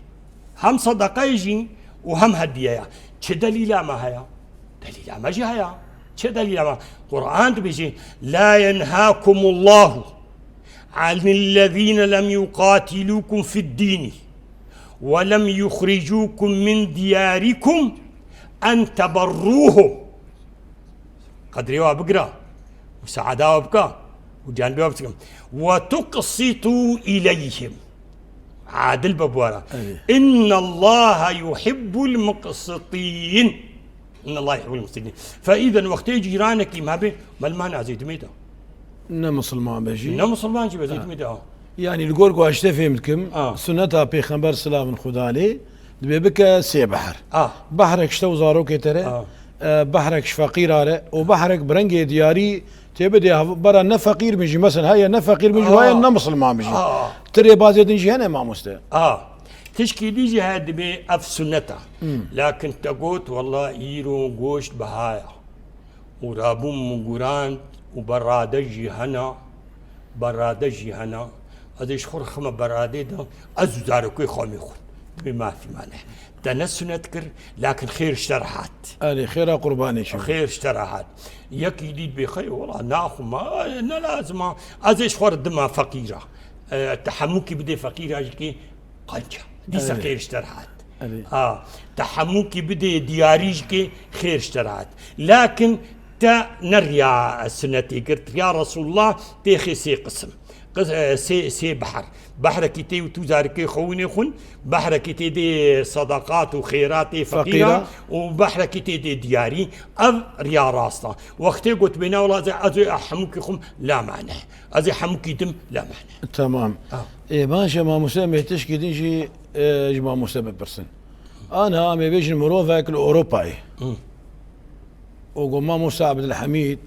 Hem sedeqeyê jî û hem hediyeya. Çi delîla me heye? Delîla me jî heye. Çi delîla me? Quran dibêje, "La yenhakumullahu anillezîne lem yuqatilûkum fiddînî ve lem yuxricûkum min diyarikum en teberrûhum." Qedrê wa bigira û saada wa bika û canibê wa biçikin. "Ve tuqsitû ileyhim." Adil be bi wa re. Evet. "İnnallaha yuhibbul muqsitîn." "İnnallaha yuhibbul muqsitîn." Fe îzen wextê cîranekî me hebe, me li mane ez ê dimê de. Ne misilman be jî. Ne misilman jî be, ez ê dimê de. Yani li gor ku ez tiştê fêm dikim, Ha. Sunneta Pêxember silavin Xuda lê, dibê bike sê behr. Ha. Behrek ji te û zarokê te re, Ha. e, behrek ji feqîra re û behrek bi rengê diyarî tê bidê hev-, bera ne feqîr bin jî, mesela heye ne feqîr bin jî, Ha. heye ne misilman bin jî. Ha. Ti rêbazê din jî hene mamoste. Ha. Tişkî dî jî heye dibê ev sunnet e. Hmm. Lakin te got, "Walla îro goşt bihaya." Û rabûm min guran û berade jî hene, berade jî hene. Ez ê ji xwe re xime beradê de, ez û zarokê xwe mê xwin. Dibê mafî mane. Te ne sunet kir, lakin xêr ji te re hat. Erê, xêra qurbanê çi? Xêr ji te re hat. Yekî dî dibê xeyr, wela naxwim, ne lazim a. Ez ê ji xwe re dima feqîra. E, te hemûkî bidê feqîra jî kê qenca. Dîsa Evet. xêr ji te re hat. Evet. Ha, te hemûkî bidê diyarî jî kê xêr ji te re hat. Lakin te ne riya sunetê girt, riya Resulullah tê xê sê qisim. Qis-, e, sê, sê behr. Behrekî tê û tu zarikê xewinê xwin, behrekî tê dê sadaqat û xêratê feqîra Feqîra. Û behrekî tê dê diyarî. Ev riya rast a. Wextê got bêne wela ez ê, ez ê hemûkî xwim la mane. Ez ê hemûkî dim la mane. Tamam. Ha. Ê, baş e, mamoste, em ê tişkî din jî, e, ji mamoste bipirsin. Aniha em ê bêjin mirovek li Ewropayê. Hı. Û got, "Mamoste Abdulhamîd,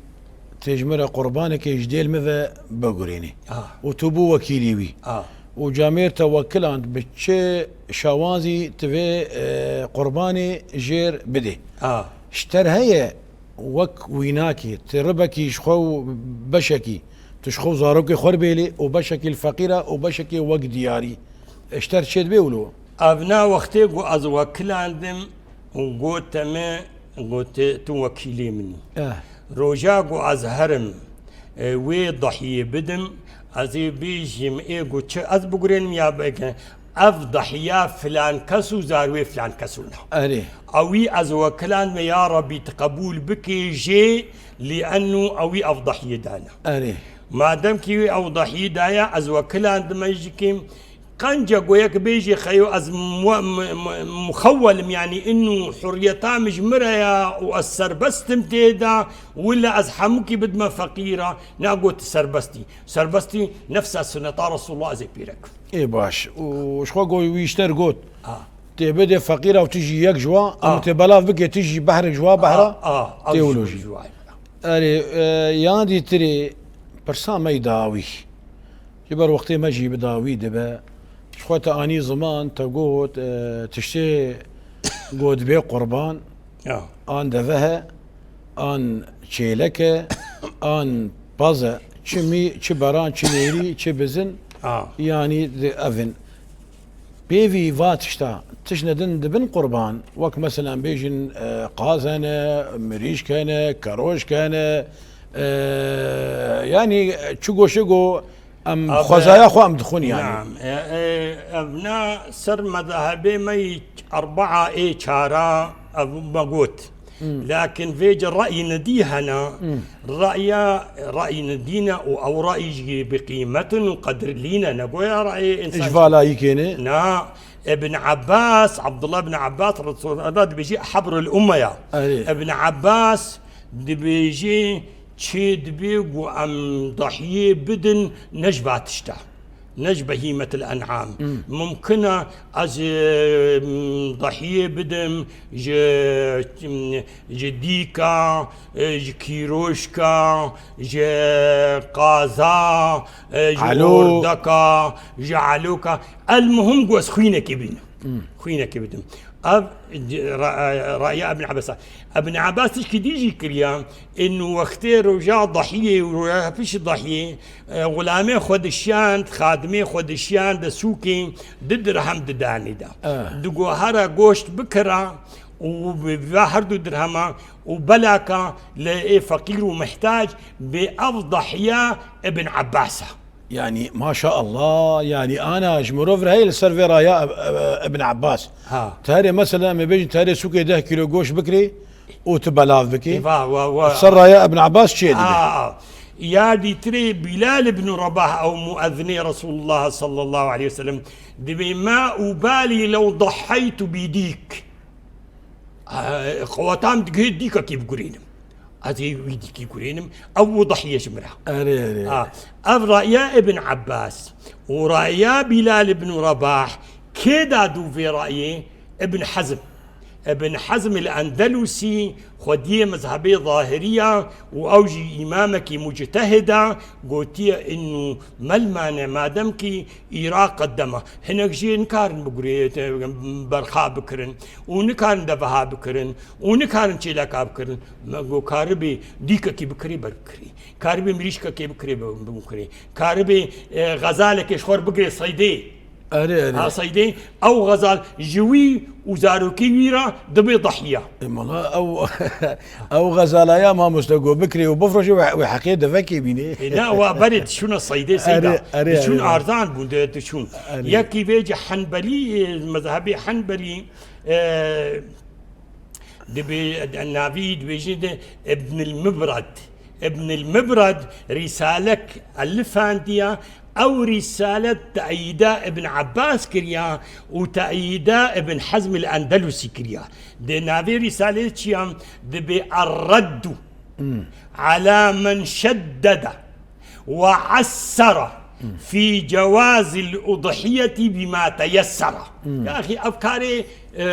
tê ji min re qurbanekê ji dêl min ve bigurînî." Ha. Û tu bû wekîlî wî. Ha. Û camêr te wekiland bi çi şawanzî tu vê, e, qurbanê jêr bidê. Ha. Ji te re heye wek wînakê, tu ribekî ji xwe û beşekî, tu ji xwe û zarokê xwe re bêlê û beşekî li feqîra û beşekî wek diyarî. Ji te re çê dibe wilo? Evna wextê ku ez wekilandim û gote me, gote, "Tu wekîlê min î." Eh. Roja ku ez herim, e, wê dahiyê bidim, ez ê bêjim, ê ku çi ez bigurênim ya bike, ev dahiya filan kes û zarwê filan kes wina. Erê. Ewî ez wekilandime, ya Rabbî, tu qebûl bikê jê, lîennu ewî ev dahiyê dana. Erê. Madem kî wî ew dahiyê daya, ez wekilandime jî kêm, qenca goyek bêjê xeyo ez mu-, mu-, mu-, muxewwel im, yanî inu hurriyeta min ji min re ya û ez serbest im tê de, wila ez hemûkî bidime feqîra, na got serbestî. Serbestî nefsa sunneta Resulullah ez ê pîrek. Ê baş. Û ji xwe got wî ji te re got. Ha. Tê bidê feqîra û tu jî yek ji wan, em Ha. tê belav bike tu jî behrek ji wan behra. Ha, ha, Tê ew wilo jî jî. ji wan. Erê, e, yan dîtirê pirsa me yî dawî. Ji ber wextê me jî bi dawî dibe. Ji xwe te anî ziman, te got, e, tiştê got bê qurban, Ya. an deve he, an çêlek e, an paz e. Çi mî, çi beran, çi nêrî, çi bizin, Ha. yanî di evin. Pêvî va tişta, tiştine din dibin qurban, wek meselan bêjin, e, qaz hene, mirîşk hene, kerojk hene, e, yanî çi goşê go Em Abi, xwezaya xwe em dixwin yani. Naam. E, e, ev na ser mezhebê me yî erbaa ê çara ev me got. Hmm. Lakin vêce ra'yî nidî hena. Hmm. Ra'ya, ra'yî nidîne û ew ra'yî jî bi qîmet in û qedirlîne. Ne goya ra'yê insan. Ji vala yî kêne? Na. Ibn Abbas, Abdullah ibn Abbas, Resulullah dibêjî habrul ummeya. Erê. Ibn Abbas dibêjî, Çê dibê ku em dahiyê bidin ne ji va tişta, ne ji behîmetil en'am. Hmm. Mumkin e ez, e, dahiyê bidim ji, ji dîka, e, ji kîroşka, ji qaza, e, ji Alo. ordeka, ji aloka. El muhim ku ez xwînekê bînim. Hmm. Xwînekê bidim. Ev c-, ra-, raya Ibn Abbas. Ibn Abbas tişkî dî jî kiriya, ên wextê roja dahiyê û roja pişt dahiyê, e, xulamê xwe dişiyand, xadimê xwe dişiyand, di sûkê di dirhem didanê de. Eh. Digo, "Here goşt bikira û bi, bi her du dirhema û belaka li ê feqîr û mihtac bê." Ev dahiya Ibn Abbas e. Yanî, maşaallah, yanî, ana ji mirov re heye li ser vê raya Ib-, Ib-, Ibn Abbas. Ha. Terê mesela, em ê bêjin, terê sûkê deh kîlo goşt bikirê û tu belav bikê. Ê, va, va, va. Ser raya Ibn Abbas çê dibe. Ha. Ya dîtirê Bilal ibn Rabah ew muezinê Resulullah sallallahu aleyhi ve sellem dibê, "Ma ubali lew dahaytu bi dik." Qewatam digihê dîkekê bigurînim. Ez ê wî dîkî gurînim. Ew û dahiye ji min re. Erê, erê. Ha, ev raya Ibn Abbas û raya Bilal ibn Rabah kê da dû vê rayê? Ibn Hazm. Ibn Hazm el-Endelusî xwediyê mezhebê Zahiriya û ew jî îmamekî muctehid e, gotiye, "Innu melmane, madem kî îra qedema." Hinek jê nikarin bigurê-, berxa bikirin û nikarin deveha bikirin û nikarin çêleka bikirin. Me got, "Karibê dîkekî bikirê, ber bikirê. Karibê mirîşkekê bikirê, ber bikirê. Karibê, e, xezalekê ji xwe re bigirê seydê." Erê, erê. Ha, seydê, ew xezal ji wî û zarokê wî re dibe dahiya. E, mala, ew, ew xezalaya mamoste got bikirê û bifroşê, wê, wê heqê devekê bînê. E, na, wa berê dişûna seydê, seyda. Erê, erê, dişûn erê. Arzan bûn, di-, dişûn. Erê. Yekî vê ci Henbelî, e, mezhebê Henbelî, e, Dibê, navî dibêjin de Ibn el-Mibrad. Ibn el-Mibrad rîsalek elifandiya, ew rîsale te'yîda Ibn Abbas kiriya û te'yîda Ibn Hazm el-Endelusî kiriya. Di navê rîsalê çi ya? Dibê Er-Reddu ala men şeddede ve assara fi cewazil udhiyeti bima teyessara. Ya axî ev karê, e,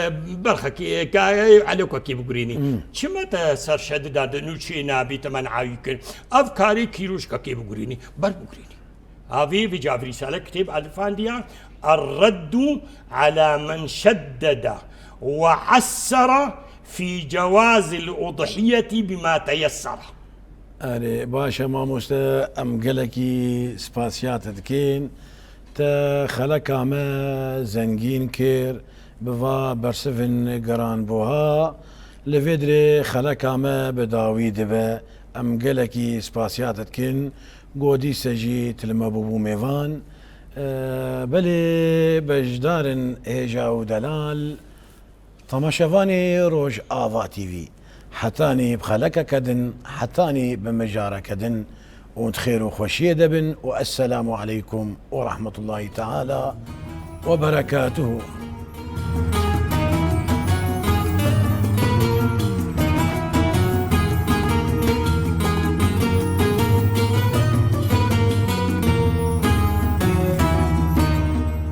berxekê, e, ka-, e, elokekê bigurînî. Çima te ser şedida de nû çê nabî te men'ayî kir? Ev karê kîroşkekê bigurînî, ber bigurînî. Avê vê ca vî rîsale kitêb elifandiya, Er-Reddu ala men şeddede ve assara fi cewazil udhiyeti bima teyessara. Erê, baş e mamoste, em gelekî spasiya te dikin. Te xeleka me zengîn kir bi va bersivên giranbuha. Li vê dirê xeleka me bi dawî dibe. Em gelekî spasiya te dikin. Go dîse jî tu li me bûbû mêvan. E, belê beşdarin hêja û delal. Temaşevanê Rojava T V, hetanî bi xelekeke din, hetanî bi mijareke din û di xêr û xweşiyê de bin û esselamu aleykum û rehmetullahî teala we berekatuhu.